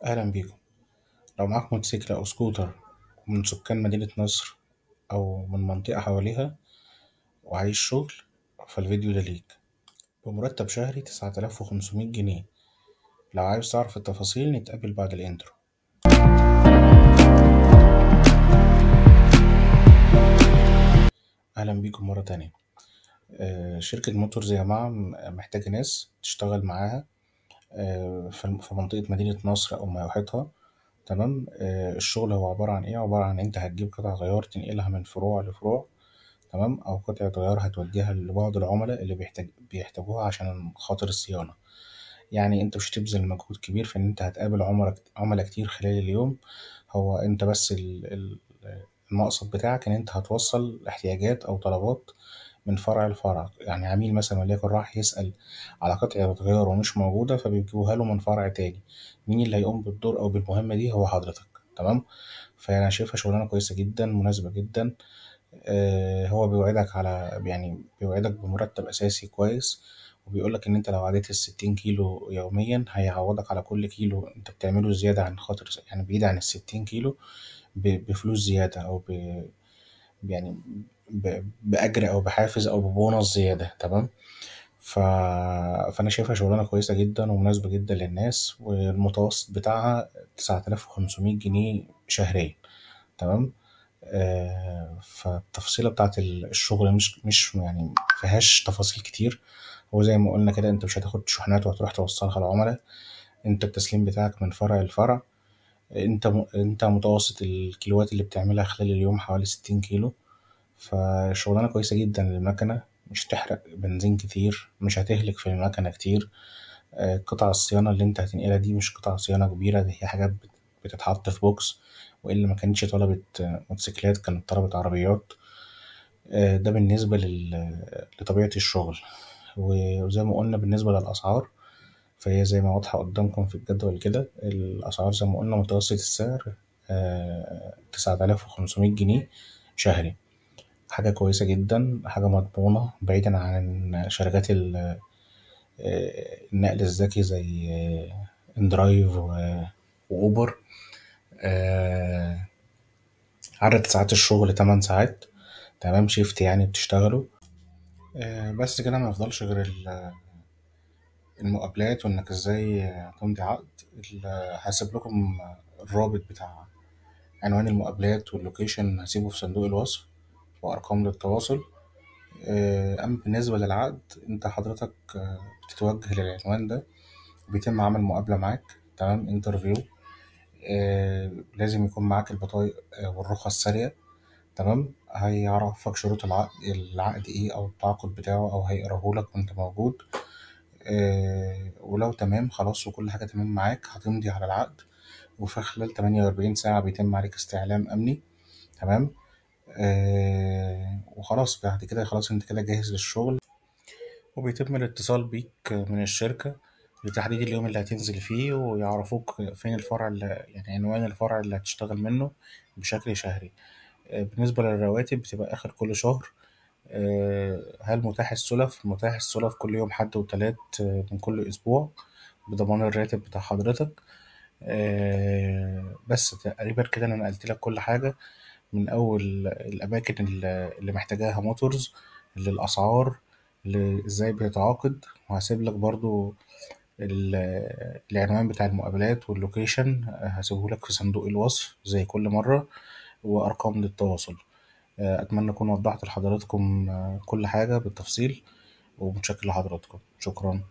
أهلا بيكم. لو معاك موتوسيكل أو سكوتر ومن سكان مدينة نصر أو من منطقة حواليها وعايز شغل، فالفيديو ده ليك. بمرتب شهري 9500 جنيه. لو عايز تعرف التفاصيل نتقابل بعد ال intro. أهلا بيكم مرة تانية. شركة موتورز يا جماعة محتاجة ناس تشتغل معاها في منطقة مدينة نصر أو ما يحيطها. تمام. الشغل هو عبارة عن إيه؟ عبارة عن أنت هتجيب قطع غيار تنقلها من فروع لفروع، تمام، أو قطعة غيار هتوديها لبعض العملاء اللي بيحتاجوها عشان خاطر الصيانة. يعني أنت مش هتبذل مجهود كبير في إن أنت هتقابل عملاء كتير خلال اليوم. هو أنت بس المقصد بتاعك إن أنت هتوصل احتياجات أو طلبات من فرع لفرع. يعني عميل مثلا وليكن راح يسأل على قطعة غيار ومش موجودة، فبيجيبوها له من فرع تاني. مين اللي هيقوم بالدور أو بالمهمة دي؟ هو حضرتك. تمام. فأنا شايفها شغلانة كويسة جدا، مناسبة جدا. هو بيوعدك على يعني بيوعدك بمرتب أساسي كويس، وبيقولك إن أنت لو عديت 60 كيلو يوميا هيعوضك على كل كيلو أنت بتعمله زيادة عن خاطر، يعني بعيد عن 60 كيلو بفلوس زيادة، أو يعني بأجر أو بحافز أو ببونص زيادة. تمام. فأنا شايفها شغلانة كويسة جدا ومناسبة جدا للناس، والمتوسط بتاعها 9500 جنيه شهريا. تمام. فالتفصيلة بتاعت الشغل مش يعني مفيهاش تفاصيل كتير. هو زي ما قلنا كده، انت مش هتاخد شحنات وهتروح توصلها للعملاء، انت التسليم بتاعك من فرع لفرع. انت متوسط الكيلوات اللي بتعملها خلال اليوم حوالي 60 كيلو. فشغلانة كويسة جدا للمكنة، مش هتحرق بنزين كتير، مش هتهلك في المكنة كتير. قطع الصيانة اللي انت هتنقلها دي مش قطع صيانة كبيرة، دي هي حاجات بتتحط في box، وإلا ما كانتش طلبت موتوسيكلات كانت طلبت عربيات. ده بالنسبة لطبيعة الشغل. وزي ما قلنا بالنسبة للأسعار، فهي زي ما واضحة قدامكم في الجدول كده. الأسعار زي ما قلنا متوسط السعر 9500 جنيه شهري. حاجة كويسة جدا، حاجة مضمونة، بعيدا عن شركات النقل الذكي زي اندرايف وأوبر. عدد ساعات الشغل 8 ساعات، تمام، shift يعني بتشتغلوا. بس كده ما يفضلش غير المقابلات وانك ازاي تمضي عقد. هسيب لكم الرابط بتاع عنوان المقابلات وال location، هسيبه في صندوق الوصف، وارقام للتواصل. اما بالنسبة للعقد، انت حضرتك بتتوجه للعنوان ده، بيتم عمل مقابلة معاك، تمام، interview. لازم يكون معاك البطايق والرخص السارية. تمام. هيعرفك شروط العقد ايه او التعاقد بتاعه، او هيقراهولك وانت موجود. ولو تمام خلاص وكل حاجة تمام معاك، هتمضي على العقد، وفي خلال 48 ساعة بيتم عليك استعلام أمني. تمام. وخلاص بعد كده خلاص انت كده جاهز للشغل، وبيتم الاتصال بيك من الشركة لتحديد اليوم اللي هتنزل فيه، ويعرفوك فين الفرع اللي يعني عنوان الفرع اللي هتشتغل منه بشكل شهري. بالنسبة للرواتب بتبقى آخر كل شهر. هل متاح السلف؟ متاح السلف كل يوم حد وتلات من كل أسبوع بضمان الراتب بتاع حضرتك. بس تقريبا كده أنا نقلت لك كل حاجة، من أول الأماكن اللي محتاجاها موتورز، للأسعار، إزاي بتتعاقد، وهسيب لك برضو العنوان بتاع المقابلات وال location، هسيبه لك في صندوق الوصف زي كل مرة، وأرقام للتواصل. أتمنى أكون وضحت لحضراتكم كل حاجة بالتفصيل، ومتشكر لحضراتكم. شكرا.